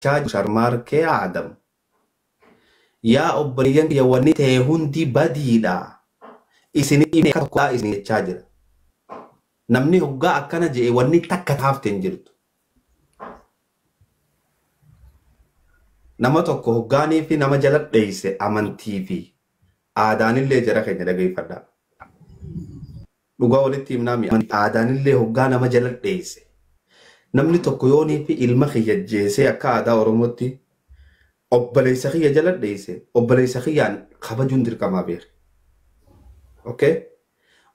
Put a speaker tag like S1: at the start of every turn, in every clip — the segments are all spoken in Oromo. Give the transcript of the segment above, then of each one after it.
S1: Jechaa Sharmaarkee Aadam. Yaa obboleeyyan kiyya, wanni ta'e hundi badiidha. Isinii tokko isin jechaa jira. Namni hoggaa akkana je'e wanni takka taafte hin jirtu. Nama tokko hoggaanii fi nama jala dheeyse amantii fi aadaanillee, jara keenya, dhageeffadhaa. Dhugaa walitti himnaa mi'a. Aadaanillee hoggaa nama jala dheeyse. Namni tokko yoonii fi ilma kiyya jeesee, akka aadaa Oromootti obboleessa kiyya jala dheeyse, obboleessa kiyyaan kabajuun dirqamaa beeka. Okay?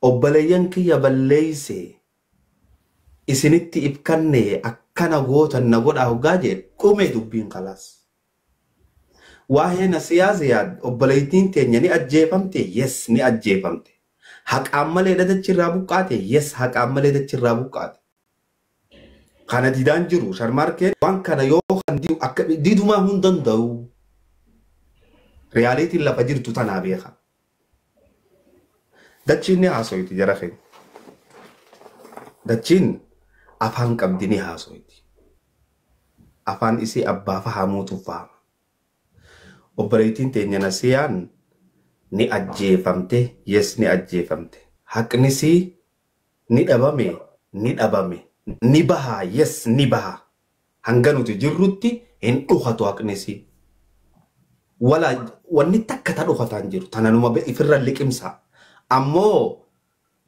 S1: Obboleeyyan kiyya balleeyse, isinitti ibkanne, akkana gootan na godhaa hoggaa jee, dhume dubbiin, kalaas. Waa'ee Nasiyaa Ziyaad, obboleettiin teenya ni ajjeefamte, yes, ni ajjeefamte. Haqaan malee dachirraa buqqaate, yes, haqaan malee dachirraa buqqaate. Kana didaan jiru Sharmaarkeen waan kana yoo kan didu akka didumaa hin danda'u. Realityn lafa jirtu tanaa beeka. Dachiin ni haasoyti, jara keenya. Dachiin afaan qabdi, ni haasoyti. Afaan isii abbaa fahamuutu fahama. Obboleettiin teenya Nasiyaan ni ajjeefamte, yes, ni ajjeefamte. Haqnisii ni dhabame, ni dhabame. Ni bahaa, yes, ni baha. Hanga nuti jirrutti hin dhukatu haqnisii. Wala wanni takka ta dhukataan jiru tananuma ifirra liqimsa. Ammoo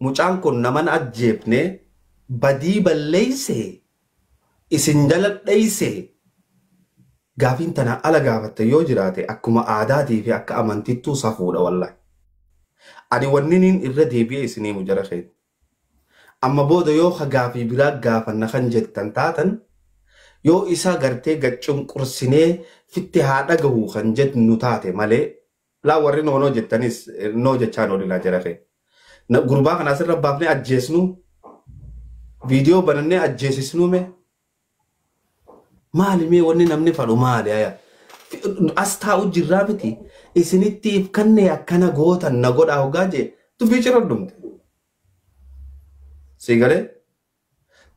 S1: mucaan kun naman ajjeefne, badii balleeyse, isin jala dheeyse, gaafiin tana ala gaafatte yoo jiraate, akkuma aadaatii fi akka amantittuu safuudha wallahi. Ani wanni niin irra deebi'ee isinii himu, jara keenya. Amma booda yoo ka gaafii biraa gaafanna kan jettan taatan, yoo isa gartee gad cunqursinee fitti haa dhagahu kan jennu taate malee, laa warri noonoo jettanis noo jechaan oolilaa, jara keenya. Gurbaa kana asirra baafnee ajjeesnu, viidiyoo banannee ajjeesisnuu mee? Maali mee wanni namni fadhu maali aya? As taa'u jirraa miti. Isinitti ifkanne, akkana gootan na godhaa hoggaa jee, dubbii cira dhumte. Si galee?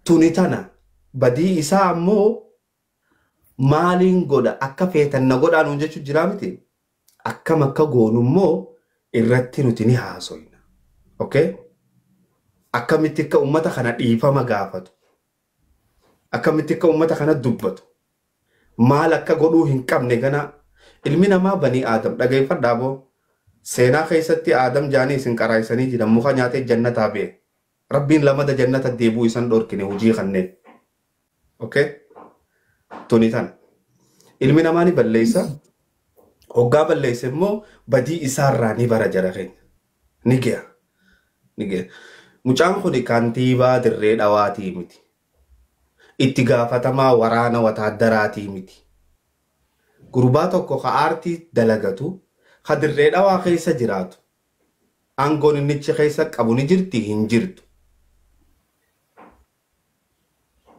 S1: Tuni tana badii isaa ammoo maaliin godha, akka feetan na godhaa nuun jechuu jiraa miti. Akkam akka goonu immoo irratti nuti ni haasoyna. Okay? Akkamitti akka uummata kana dhiifama gaafatu. Akkamitti akka uummata kana dubbatu. Maal akka godhuu hin qabne gana ilmi namaa banii Aadam dhageeffadhaa boo. Seenaa keessatti Aadam jaanii isin qaraayisanii jiran muka nyaatee jannataa ba'e. Rabbiin lamada jannata deebuu isan dhorkine hojii kanneen. Okay? Tuni tana. Ilmi namaa ni balleessa. Hoggaa balleesse immoo badii isaarraa ni bara, jara keenya. Ni ga'a. Ni ga'a. Mucaan kun kantiibaa Dirree Dhawaatii miti. Itti gaafatamaa waraana wataaddaraatii miti. Gurbaa tokko ka aartii dalagatu, ka Dirree Dhawaa keessa jiraatu. Aangoon innichi keessa qabu ni jirti, hin jirtu?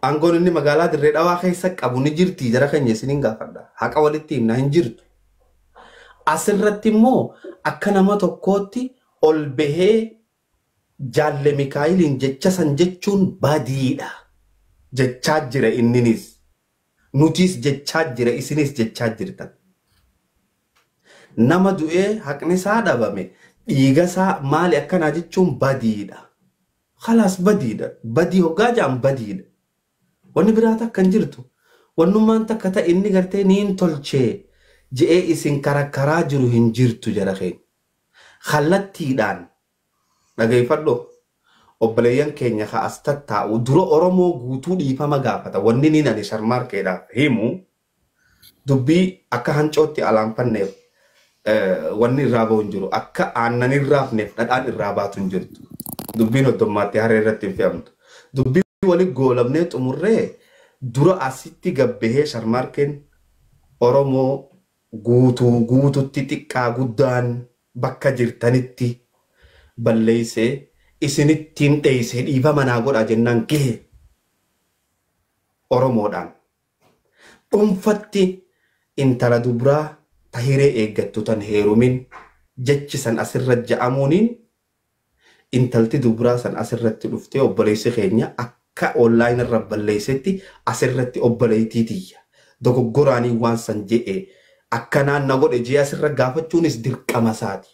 S1: Aangoon inni magaalaa Dirree Dhawaa keessa qabu ni jirti, jara keenya, isiniin gaafadha. Haqa walitti himna, hin jirtu. Asirratti immoo akka nama tokkootti ol bahee Jaalle Mikaayiliin jecha san jechuun badiidha. Jechaa jira inninis. Nutis jechaa jira, isinis jechaa jirtan. Nama du'ee haqni isaa dhabame, dhiiga isaa maali akkanaa jechuun badiidha. Khalaas, badiidha. Badii hoggaa ja'an badiidha. Wanni biraa takka hin jirtu. Wannummaan takka ta'e inni gartee niin tolchee je'ee isin karakkaraa jiru hin jirtu, jara keenya. Kallattiidhaan dhageeffadhu, obboleeyyan keenya ka as tattaa'u dura Oromoo guutuu dhiifama gaafata. Wanni niin ani Sharmaarkeedhaaf himu, dubbii akka hancootti alaanfanneef wanni irraa bahu hin jiru. Akka aannan irraafneef dhadhaan irraa baatu hin jirtu. Dubbiin hoddommaatti harree irratti hin fe'amtu. Dubbii wali goolamnee xumurree dura asitti gabbahee Sharmaarkeen Oromoo guutuu guututti, xiqqaa guddaan, bakka jirtanitti balleessee isinittiin dheessee dhiifama naa godhaa jennaan gahe Oromoodhaan. Dhuunfatti intala dubraa tahiree eeggattu tan heerumin jechi san asirra ja'amuuniin, intalti dubraa san asirratti dhuftee, obboleessi keenya akka online irra balleessetti asirratti obboleettii tiyya. Dogoggoraanii waan san je'e akkanaan na godhe jee asirra gaafachuunis dirqama isaati.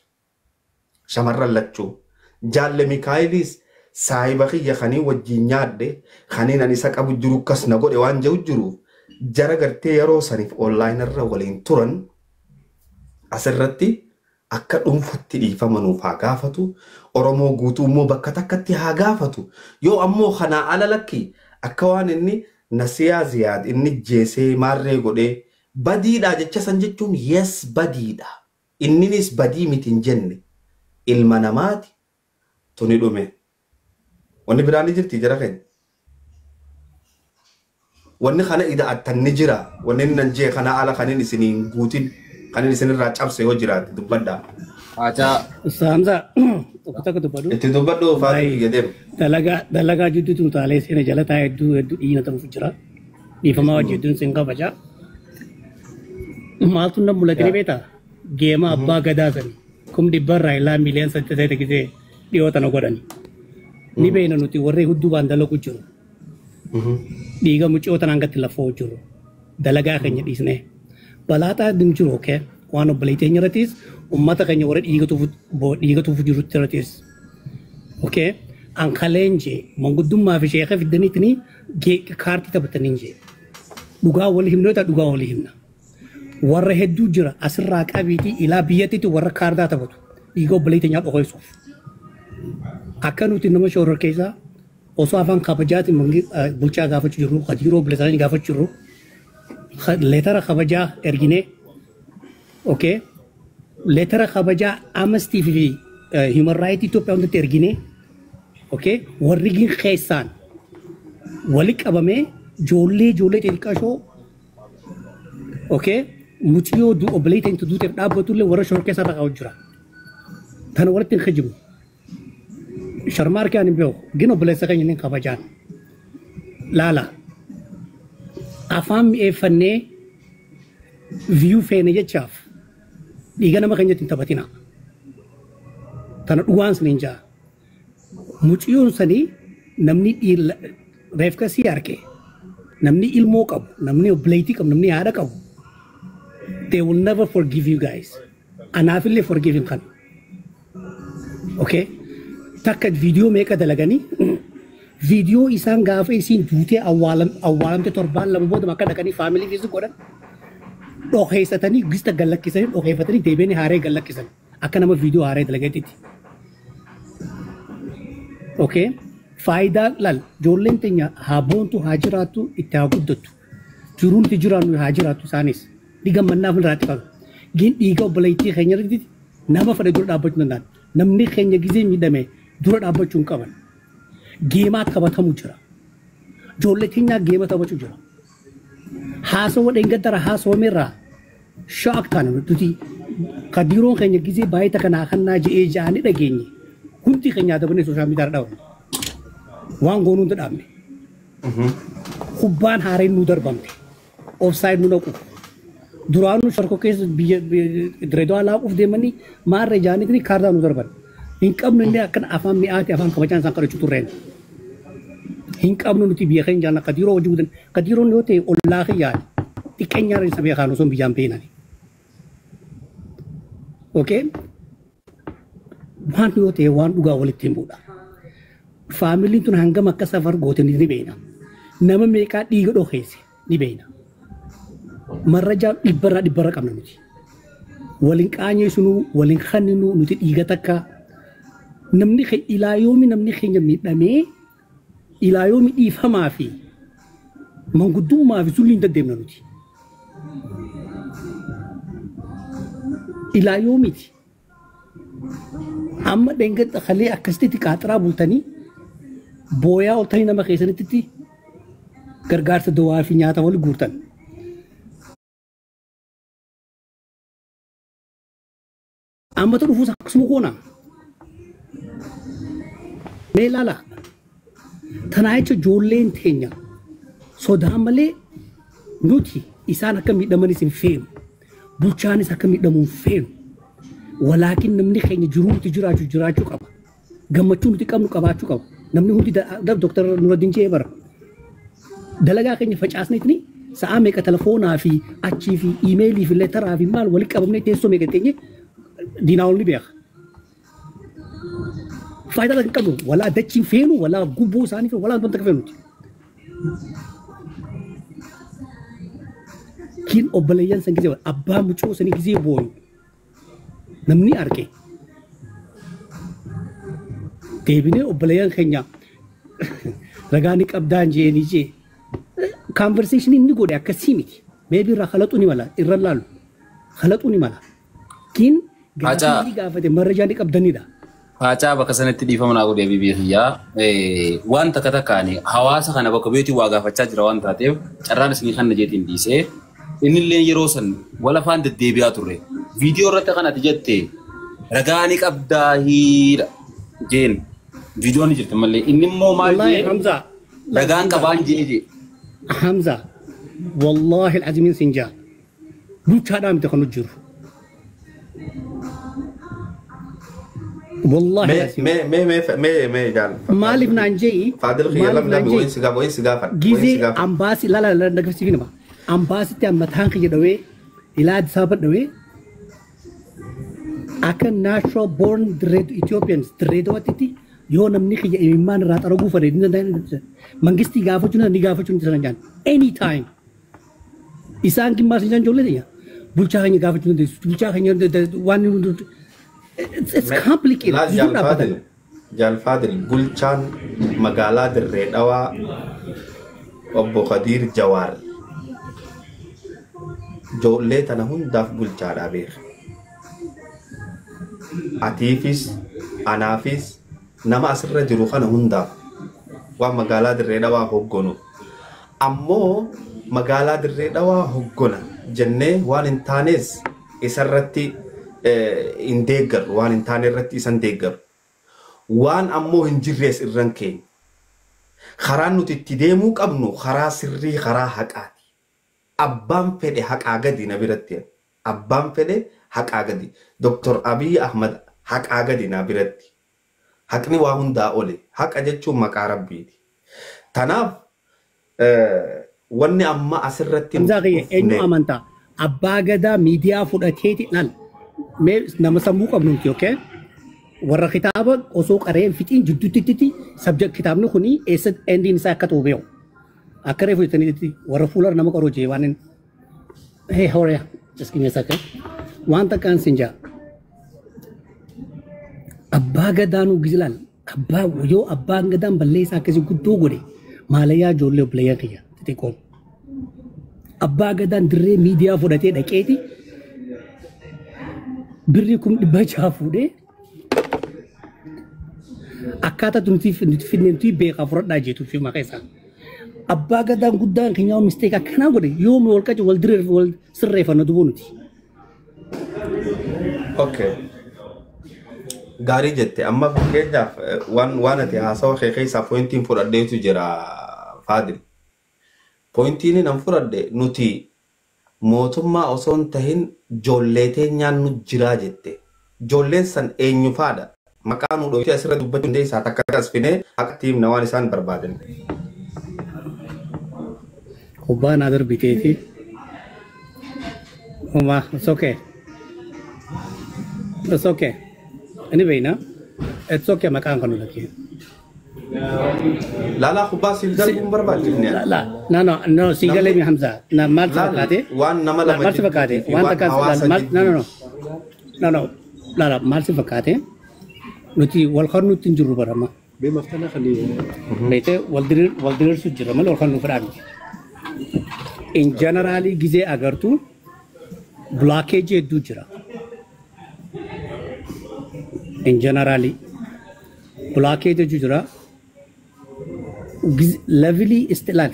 S1: Shamarran lachuu. Jaalle Mikaa'elis saahiba kiyya kanii wajjin nyaadhe kaniin ani isa qabu jiru akkas na godhe waan jedhu jiruuf jara gartee yeroo saniif online irra waliin turan asirratti akka dhuunfatti dhiifama nuuf haa gaafatu. Oromoo guutuu immoo bakka takkatti haa gaafatu. Yoo ammoo kanaa ala lakki akka waan inni Nasiyaa Ziyaad inni jeesee maarree godhee badiidha jecha san jechuun yes badiidha. Inninis badii miti hin jenne ilma namaati tuni dhume. Wanni biraan ni jirti jara keenya. Wanni kana ida'attan ni jira. Wanni inni nan jee kana ala kanin isiniin guutin kanin isinirraa cabse yoo jiraate dubbadhaa.
S2: Haacaa
S3: Ustaz Hamza, tokko tokko dubbadhu.
S1: Itti dubbadhu faatuu kiyya deemu.
S3: Dalagaa jidduutu utaalee seena jala taa'ee hedduu hedduu dhiina ta'uuf jira. Dhiifamaa wajji hedduun sin kabaja. Maaltu na mul'ate ni beektaa? Geema abbaa gadaa sani. 100,000 ilaa 8 million gisee dhiyoo tana godhani. Ni beekna nuti warri hudduu waan dalagu jiru. Dhiiga mucoo tanaan gatti lafoo jiru. Dalagaa keenya dhiisnee. Balaaxaa hin jiru okee. Waan obboleettii keenya irrattis uummata keenya warra dhiiga tuufu jirutti irrattis. Okee. Ankaleen jee manguddummaa fi sheeka fidaniitini kaartii taphatanii jee. Dhugaa walii himna yoo ta'e dhugaa walii himna. Warra hedduu jira asirraa qabiitii ilaa biyyattiitti warra kaartaa taphatu. Dhiiga obboleettii keenyaa dhokeessuuf. Akka nuti nama shoror keessaa osoo afaan kabajaatiin bulchaa gaafachuu jirru, hadiiroo obboleessaanii gaafachuu jirru, leetara kabajaa erginee, okay, leetara kabajaa Amnesty fi Human Rights Itoophiyaa hundatti erginee, okay, warri gin keessaan wali qabamee ijoollee xixiqqashoo, okay, mucayyoo obboleettiin duuteef dhaabbatullee warra shoror keessaa irra qabu jira. Tana walitti hin kijibu. Sharmaarkee ani hin beeku gin obboleessa keenya ni kabajaan. Laala afaan mi'eeffannee view feene jechaaf dhiiga nama keenyatti hin taphatina. Tana dhugaan saniin jaa. Mucayyoon sanii namni reefka sii arge namni ilmoo qabu namni obboleettii qabu namni haadha qabu they will never forgive you guys. Anaafillee forgive hin kan. Okay? Takka viidiyoo meeqa dalaganii viidiyoo isaan gaafa isiin duutee awwaalamte torbaan 2 booda akka dhaqanii family visit godhan dhokeessatanii gista gallakkisanii dhokeeffatanii deebiin haaree gallakkisan akka nama viidiyoo haaree dalageetitti. Okay? Faayidaa laal ijoolleen teenya haa boontu haa jiraattu itti haa guddattu. Jiruun itti jiraannu haa jiraattu isaanis. Dhiiga mannaaf irraa qabu. Gin dhiiga obboleettii keenya irratti nama fedhe dura dhaabbachuu danda'an. Namni keenya gizee miidhame dura dhaabbachuu hin qaban. Geemaa taphatamu jira. Ijoollee teenyaa geema taphachuu jira. Haasawaa dheengaddara haasawameerraa shock taana nuti kadiroon keenya gizee baay'ee kanaa kannaa je'ee ja'anii dhageenye. Hundi keenya dabalanii social media dhaabne. Waan goonuu hin dhaabne. Kubbaan haareen nu darbamte. Offside nu naqu. Duraanuu shorko keessa biyya Direedawaa laaquuf deemanii maarree jaaniitiin kaartaa nu darban. Hin qabnu illee akkana afaan mi'aati afaan kabajaan isaan kadhachuu turreen. Hin qabnu nuti biyya keenya jaalna kadiiroo hojii guutan. Kadiiroon yoo ta'e ollaa kiyyaadha. Xiqqeenyaa isa beekaan osoo biyyaan beenani. Okay? Waan yoo ta'e waan dhugaa walitti himuudha. Faamiliin tun hangam akka safar goote ni beekna. Nama meeqaa dhiiga dhokeesse ni beekna. Marrajaa dhibbarraa dhibbarra qabna nuti. Waliin qaanyeessinuu, waliin kanninuu nuti dhiiga takka. Namni ilaa yoomi namni keenya miidhamee ilaa yoomi dhiifamaa fi manguddummaa fi sulli hin deddeemna nuti. Ilaa yoomiti. Amma dheengadda kalee akkasitti qaaxiraa bultanii booyaa oltanii nama keessanitti gargaarsa dawaa fi nyaata wal guurtan. Amma dhufuus akkasuma goona. Mee ilaala. Tanaa jecha ijoolleen teenya sodaa malee nuti isaan akka miidhamanis hin feenu. Bulchaanis akka miidhamu hin feenu. Walaakin namni keenya jiruu nuti jiraachuu jiraachuu qaba. Gammachuu nuti qabnu qabaachuu qaba. Namni hundi Dooktar Nuraddiin Jee bara. Dalagaa keenya facaasneetini Sa'aa meeqa telefoonaa fi achii fi iimeelii fi leetaraa fi maal walitti qabamnee teessoo meeqa teenye diinaa ol ni beeka. Faayidaa hin qabnu walaa dachiin feenu walaa gubboo isaanii feenu walaa wanta feenu. Kin obboleeyyan san gisee abbaa mucoo sanii gisee booyu namni arge. Deebinee obboleeyyan keenya ragaa ni qabdaan jeeni jee conversation inni godhe akkasii miti. Maybe irraa kalaxuu ni mala irra laalu kalaxuu ni mala. Kin gaafii gaafate marrajaa ni qabdanidha.
S2: Faacaa bakka sanatti dhiifama naa godhee biyya kiyyaa waan takka takkaani hawaasa kana bakka beetii waa gaafachaa jira waan taateef carraan isinii kan jeetiin dhiisee innillee yeroo san wal afaan deddeebi'aa turre viidiyoo irratti kan ati jette ragaa ni qabdaa hiidha jeen viidiyoon ni jirti malee inni immoo maal jee ragaan qabaan jee jee.
S3: Hamza wallaahi alazimiin sin jaa bulchaadhaa miti kan jiru. والله
S1: me me me me me jaal
S3: maaliif naan je'i
S1: Faadil kiyya lam lami wayin si gaafa wayin si gaafa
S3: gizee ambaasi la la la nagarsiifi nama ambaasitti mataan kiyya dhawee ilaa Addis Ababa dhawee akka natural born Ethiopians Dirreedawaatti yoo namni kiyya imimmaan irraa xaraguu fedhe ni danda'a mangistii gaafachuu ni gaafachuu ni danda'an anytime isaan gimmaa sin ijoollee ta'e bulchaa keenya gaafachuu ni dandeessu bulchaa keenya waan it's complicated.
S1: Jaal Faadil bulchaan magaalaa Dirree Dhawaa obbo Khadiir Jawaar ijoollee tana hundaaf bulchaadha beeka. Atiifis anaafis nama asirra jiru kana hundaaf waan magaalaa Dirree Dhawaa hoggonu. Ammoo magaalaa Dirree Dhawaa hoggona jennee waan hin taanes isarratti hin deeggaru waan hin taane irratti isan deeggaru. Waan ammoo hin jirrees irran keenya. Karaan nuti itti deemuu qabnu karaa sirrii karaa haqaati. Abbaan fedhe haqaa gadi na biratti. Abbaan fedhe haqaa gadi. Dr. Abiy Ahmad haqaa gadi na biratti. Haqni waa hundaa ole. Haqa jechuun maqaa rabbiiti. Tanaaf wanni amma asirratti.
S3: Eenyu amantaa? Abbaa gadaa miidiyaa fudhateeti laal. Mee nama sammuu qabnu miti okay? Warra kitaaba osoo qareen fixiin jidduutti sabject kitaabni kuni eessa endiin isaa akka ta'u beeku. Akka reefu jettanitti warra fuulara nama qaroo jee waan hin. Hey, how are you? Just give me a second. Waan takkaan sin jaa. Abbaa gadaanuu gizilaal. Abbaa yoo abbaan gadaan balleessaa akkasii guddoo godhe maalayyaa ijoollee obboleeyyan kiyya xixiqqoon. Abbaa gadaan dirree miidiyaa fudhatee dhaqeeti birrii 600,000 fuudhee akkaataa nuti fidne nuti beekaa fudhadhaa jeetu fi maqaa isaa. Abbaa gadaan guddaan keenyaa misteek akkanaa godhe yoom wal qacu wal diriir wal sirreeffanna dubuu nuti.
S1: Okay. Gaarii jette amma fakkeenyaaf waan ati haasawa kee keessaa poointiin fudhadheetu jira Faadil. Poointiin nan fudhadhe nuti mootummaa osoo hin tahin ijoollee teenyaan nu jiraa jette. Ijoolleen san eenyu faadha? Maqaa nu dhoofitee asirra dubbachuu dandeessaa takka as finee akka himna waan isaan barbaadan.
S3: Kubbaa naa darbiteeti. Uma, it's okay. It's okay. Anyway, na? It's okay maqaan kan nuti.
S1: Lala kubbaa siif darbuun barbaachifne.
S3: La, no no no si galee mi Hamza. Na maal si fakkaate?
S1: Waan nama lama
S3: maal si fakkaate? Waan takka maal no no no. No no. Lala maal si fakkaate? Nuti wal qarnuutti hin jirru barama. Beete wal diriirsu jira malee wal qarnuu fedhaa miti. In generally gizee agartu blockage hedduu jira. In generally blockage hedduu jira. Levelii istilaal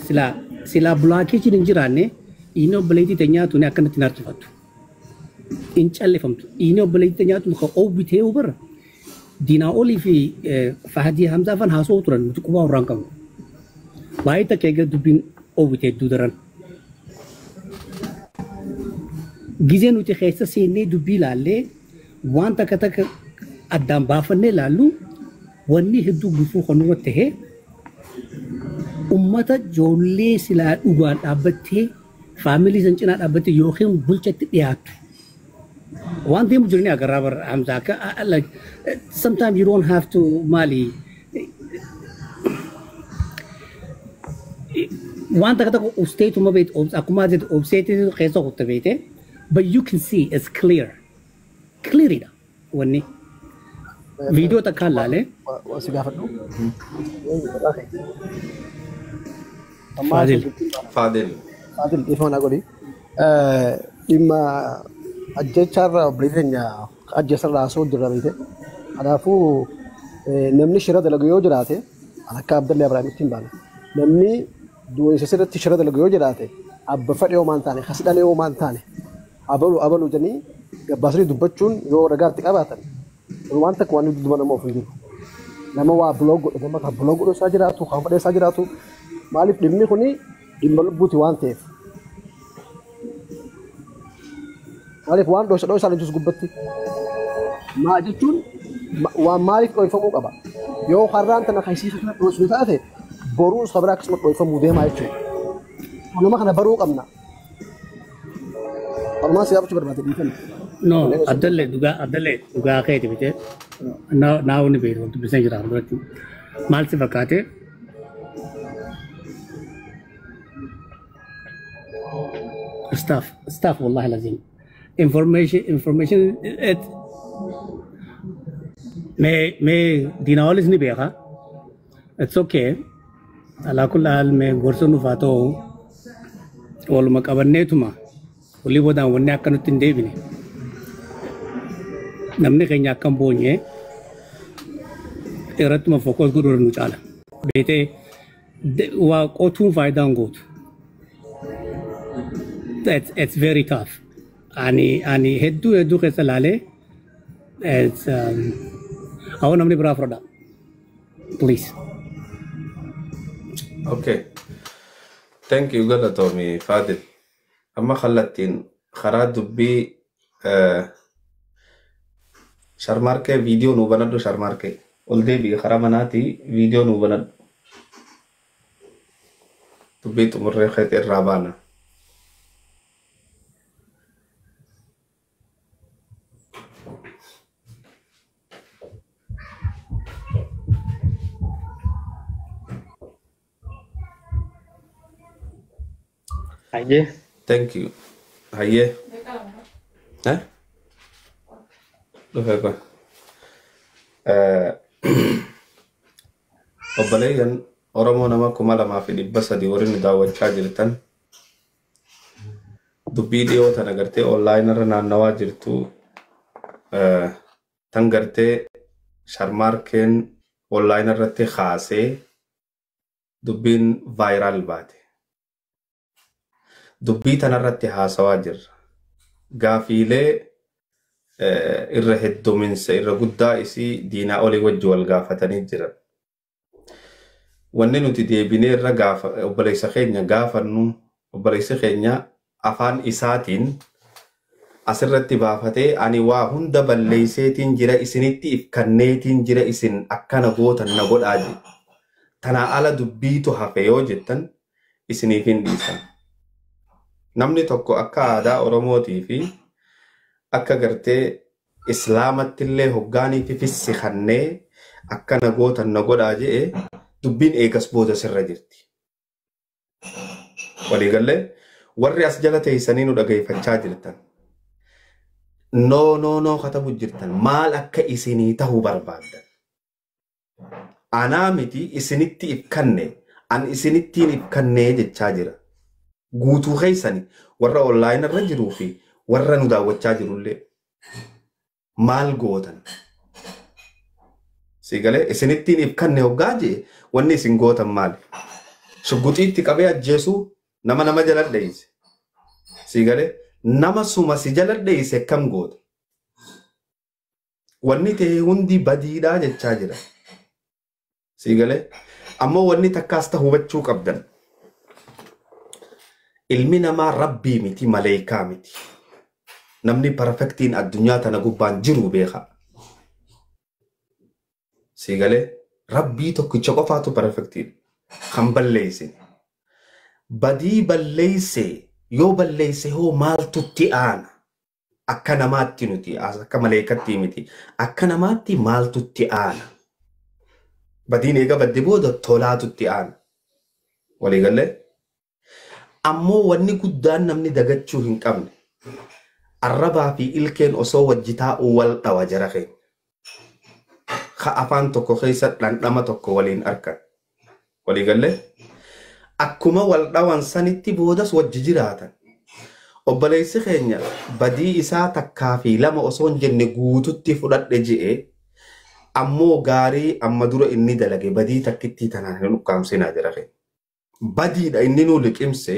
S3: silaa blockage hin jiraanne inni obboleettii teenyaatu ni akkanatti hin harkifattu. Hin callifamtu. Inni obboleettii teenyaatu ka oowwitee bara. Diinaa olii fi Fahadii Hamzaa fan haasa'uu turan nuti qubaa warraan qabnu. Baay'ee takka eega dubbiin oowwitee hedduu daran. Gizee nuti keessa seennee dubbii ilaallee waan takka takka addaan baafannee ilaallu wanni hedduu gufuu kan nurra tahee ummata ijoollee silaa dhugaan dhaabbattee Family san cinaa dhaabbate yookiin bulchatti dhiyaattu. Waan deemu jiru ni agarraa bar Hamza akka like sometimes you don't have to maali waan takka tokko obsteetuma beektu akkuma jettu obseetii keessa kutta beekte, but you can see it's clear, clearidha wanni viidiyoo takka laalee.
S4: Si gaafadhu.
S3: Faadil.
S1: Faadil.
S4: Faadil, dhiifama naa godhi. Dhimma ajjechaarra obboleettii keenya ajjeesarraa haasa'uu jirra beekte. Kanaafuu namni shira dalagu yoo jiraate, akka Abdallee Abiraamitti hin baane. Namni du'eessa sirriitti shira dalagu yoo jiraate, abba fadhee homaa hin taane, kasi dhalee homaa hin taane, abalu abalu jedhanii gabbaasanii dubbachuun yoo ragaatti qabaatan, waan takka waan dudduba nama of hin jiru. Nama waa block godhu, nama kan block godhu isaa jiraatu, kan fadhee isaa jiraatu, maaliif dhimmi kuni dhimma lubbuuti waan ta'eef. Maaliif waan dhoosha dhooshaan jirus gubbatti. Maa jechuun waan maaliif dhoofamuu qaba? Yoo har'aan tana kan isii kana dhoosuu taate, boruu sabra akkasuma dhoofamuu deemaa jechuudha. Nama kana baruu qabna. Walumaa si gaafachuu barbaade, dhiifama.
S3: No, Abdallee, dhugaa Abdallee, dhugaa keeti miti. Naa wanni beektu wanti dubbisee jira duratti. Maal si fakkaate? Staff, staff, wallahi lazim. Information, it, mee diinaa ni beeka. It's okay. Alaa kulli haal mee gorsa nuuf haa ta'u, waluma qabanneetuma walii boodaan wanni akka nutti hin deebine. Namni keenya akka hin boonye irrattuma focus godhuu nu caala. Beetee waa qotuun faayidaa hin gootu. It's very tough. Ani hedduu hedduu keessa laalee it's awwa namni biraa fudhadha. Please.
S1: Okay. Thank you, galatoomi Faadil. Amma kallattiin karaa dubbii Sharmaarkee, viidiyoo nuu banadhu. Sharmaarkee, ol deebi'i, karaa manaatii viidiyoo nuu banadhu. Dubbii xumurree keetii irraa baana.
S5: Hayyee.
S1: Thank you. Hayyee. Eh? Dhufee kun. Obboleeyyan Oromoo nama 2300 warri nu daawwachaa jirtan, dubbii dhiyoo tana gartee online irra naannawaa jirtu tan gartee Sharmaarkeen online irratti kaasee dubbiin viral baate. Dubbii tanarratti haasawaa jirra. Gaafiilee irra hedduminsa irra guddaa isii diinaa olii wajji wal gaafatanii jiran. Wanni nuti deebinee irra gaafa obboleessa keenya gaafannu, obboleessi keenya afaan isaatiin asirratti baafatee, ani waa hunda balleeyseetiin jira, isinitti if kanneetiin jira, isin akkana gootan na godhaa jedhe. Tanaa ala dubbiitu hafe yoo jettan isiniif hin dhiisan. Namni tokko akka aadaa Oromootii fi akka gartee Islaamatti illee hoggaanii fi fissikannee akkana gootan na godhaa jedhe, dubbiin eegas booda sirra jirti. Waliigallee warri as jala teessanii nu dhageeffachaa jirtan. No, no, no katabu jirtan, maal akka isinii tahuu barbaaddan. Anaa miti, isinitti if kanne, an isinittiin if kannee jechaa jira. Guutuu keessani warra online irra jiruu fi warra nu daawwachaa jirullee maal gootan? Siigalee isinittiin if kanne hoggaa jee, wanni isin gootan maali? Shugguxiitti qabee ajjeesuu, nama nama jala dheeyse. Siigalee nama suma si jala dheeyse akkam goota? Wanni ta'e hundi badiidhaa jechaa jira. Siigalee ammoo wanni takkaas ta hubachuu qabdan. Ilmi namaa rabbii miti, maleekaa miti. Namni perfectiin addunyaa tana gubbaan jiru beeka. Siigalee rabbii tokkicha qofaatu perfectiin kan balleessine. Badii balleeyse Yoo balleesse hoo maaltutti aana? Akka namaatti nuti akka maleekatti miti. Akka namaatti maaltutti aana? Badiin eega badde booda tolaatutti aana. Waliigallee? Ammoo wanni guddaan namni dagachuu hin qabne arrabaa fi ilkeen osoo wajji taa'uu wal dhawa jara keenya. Ka afaan tokko keessa dhandhama tokko waliin argan. Waliigallee? Akkuma wal dhawan sanitti boodas wajji jiraatan. Obboleessi keenya badii isaa takkaa fi lama osoo hin jenne guututti fudhadhe je'e, ammoo gaarii amma dura inni dalage badii takkittii tanaan hin ukkaamsinaa jara keenya. Badiidha inni nuu liqimse.